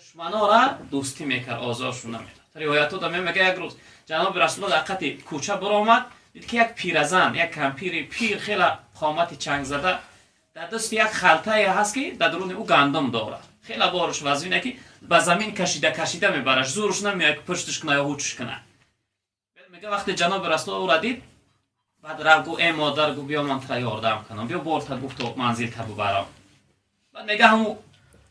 Душманора дӯстӣ мекард, озоршон намедод. Ривоятҳо да мегӯяд, як рӯз ҷаноби Расулуллоҳ дар қати кӯча баромад, дид ки як пиразан, як кампири пир, хеле қомати чангзада, дар дасти як халтае ҳаст, ки дар даруни ӯ гандум дорад. Хеле борш вазине, ки ба замин кашида кашида мебараш, зӯрш намеояд, ки пушташ кунад ё ҳучш кунад. Мега, вақте ҷаноби Расулуллоҳ ӯра дид, баъд рафт, гуфт: «Э модар», гуфт, «биё, ман тура ёрдам кунам, биё, борта», гуфт, «то манзилта бубарам». Баъд мега, ҳамун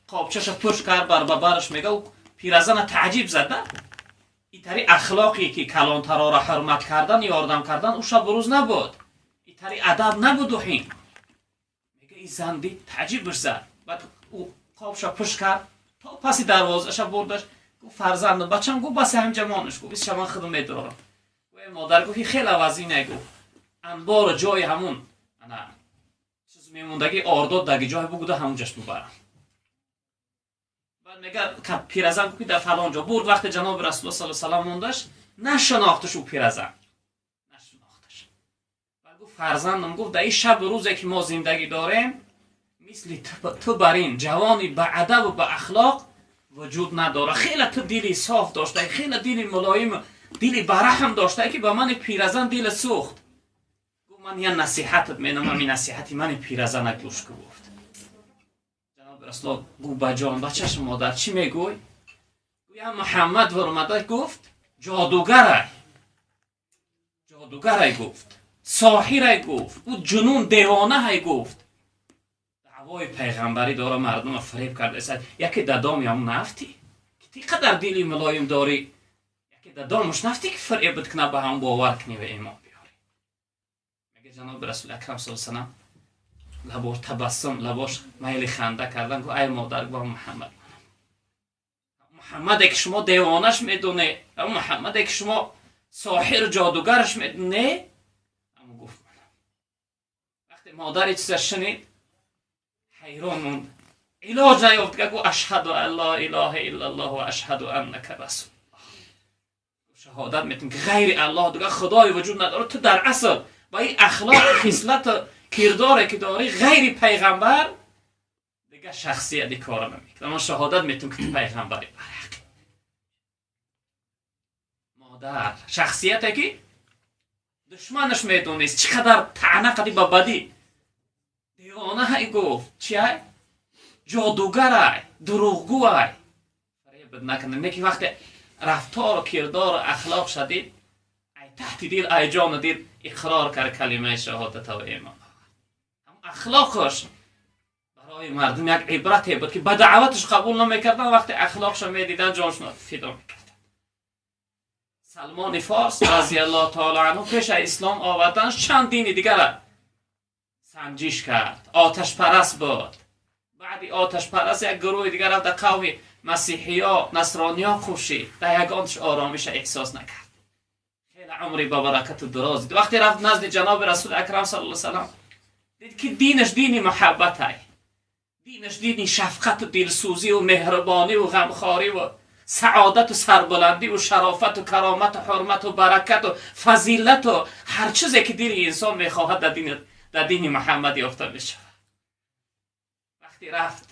қобчаша пуш кард бар ба бараш. Мега, пиразана таъҷиб зада, итари ахлоқе ки калонтарора ҳурмат кардан, ёрдам кардан, ӯ шабу рӯз набуд, итари адаб набуду ҳин. Мега, и зан дид, таъҷибаш зад. Баъд ӯ қобша пуш кард, то паси дарвозаша бурдаш. Гуфт: «Фарзандам, бачам», гуфт, «баси ҳамҷа монаш», гуфт, «исша ман худам медорам». Гуфт: «Модар», гуфт, «хеле вазине», гуфт, «анбору ҷои ҳамун ана чиз мемондаги ордод даги ҷое бугуда, ҳамунҷаш бубарам». Баъд мега, пиразан гуфт, ки дар фалон ҷо бурд. Вақте ҷаноби Расулуллоҳ саллаллоҳу алайҳи васаллам мондаш, нашинохташ, ӯ пиразан нашинохташ. Баъд гуфт: «Фарзандам», гуфт, «дар ин шабу рӯзе ки мо зиндагӣ дорем, мисли ту бар ин ҷавони ба адабу ба ахлоқ вуҷуд надорад. Хеле ту дили соф дошта, хеле дили мулоим, дили бараҳм дошта, ки ба мани пиразан дили сӯхт». Гуфт: «Ман я насиҳатат менамам, ин насиҳати мани пиразана гӯш ку», гуфт. Ҷаноби Расулуллоҳ гуфт: «Ба ҷон, бачаши модар, чӣ мегӯй?» Гӯя, Муҳаммад варомада, гуфт, ҷодугарай, ҷодугарай, гуфт, соҳирай, гуфт, ӯ ҷунун девонаҳай, гуфт, даъвои пайғамбарӣ дора, мардума фиреб кардааст. Яке дадом ям нафтӣ, ки ти қадар дили мулоим дорӣ, яке дадомаш нафтӣ, ки фиребат кунад, ба ҳам бовар кунӣ ва имон биёрӣ». Мега, ҷаноби Расули Акрам саллаллоҳу алайҳи васаллам лабош табассум, лабош майли ханда кардан. Гуфт: «Ай модар», гуфт, «Муҳаммад, Муҳаммаде ки шумо девонаш медоне, Муҳаммаде ки шумо соҳир ҷодугараш медоне, аммо», гуфт, «манам». Вақте модари чиза шунид, ҳайрон монд, илоҷ наёфт, гуфт: «Ашҳаду ан ла илоҳа иллаллоҳ ва ашҳаду аннака расулуллоҳ». Шаҳодат метем, ки ғайри Аллоҳ дигар худое вуҷуд надорад. Ту дар асл ба ин ахлоқ, хислату кирдоре ки дорӣ, ғайри пайғамбар дигар шахсияти кора намекунад. Ман шаҳодат метем, ки ту пайғамбари барҳақ. Модар шахсияте ки душманаш медонист, чӣ қадар таъна қади, ба бадӣ девонаҳай гуфт, чиай, ҷодугарай, дурӯғгӯай, фиребат накунад. Не ки вақте рафтору кирдору ахлоқ шадид, ай таҳти дил, ай ҷону дил иқрор кард калимаи шаҳодата ва имон. Ахлоқаш барои мардум як ибрате буд, ки ба даъваташ қабул намекардан, вақте ахлоқша медидан, ҷоншона фидо мекардан. Салмони Форс разиаллоҳу таоло анҳу пеш аз ислом овардан чанд дини дигара санҷиш кард, оташпараст буд. Баъди оташпараст як гурӯҳи дигар рафт, дар қавми масиҳиё, насрониё кӯшид, дар ягонташ оромиша эҳсос накард. Хеле умри ба баракату дароз дид. Вақте рафт назди ҷаноби Расули Акрам саллаллоҳу алайҳи васаллам, дид, ки динаш дини муҳаббатай, динаш дини шафқату дилсӯзию меҳрубониву ғамхориву саодату сарбуландиву шарофату каромату ҳурмату баракату фазилату ҳар чизе ки дили инсон мехоҳад, дар дини Муҳаммад ёфта мешавад. Вақте рафт,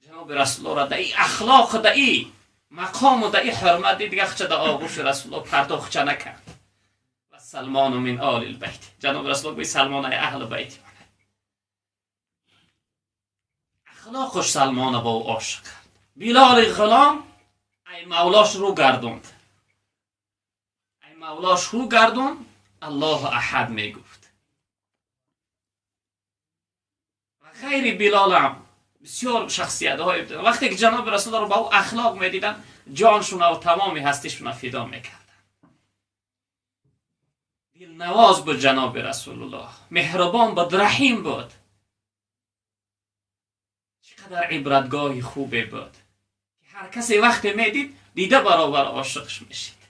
ҷаноби Расуллоҳро дар и ахлоқу дар и мақому дар и ҳурмат дид, дига хуча дар оғӯши Расуллоҳ пардохча накард. Ва Салмону мин оли лбайт. Ҷаноби Расуллоҳ гӯи: «Салмон ай аҳли байти ман». Ахлоқуш Салмона бо ӯ ошиқ кард. Билоли ғулом ай мавлош рӯ гардонд, ай мавлош рӯ гардонд, Аллоҳу аҳад мегуфт. Ва ғайри Билолам бисёр шахсиятҳое буданд, вақте ки ҷаноби Расулро ба ӯ ахлоқ медиданд, ҷоншуна ва тамоми ҳастишуна фидо мекарданд. Дилнавоз буд ҷаноби Расулуллоҳ, меҳрубон буд, раҳим буд. Чӣ қадар ибратгоҳи хубе буд, ки ҳар касе вақте медид, дида баробар ошиқш мешид.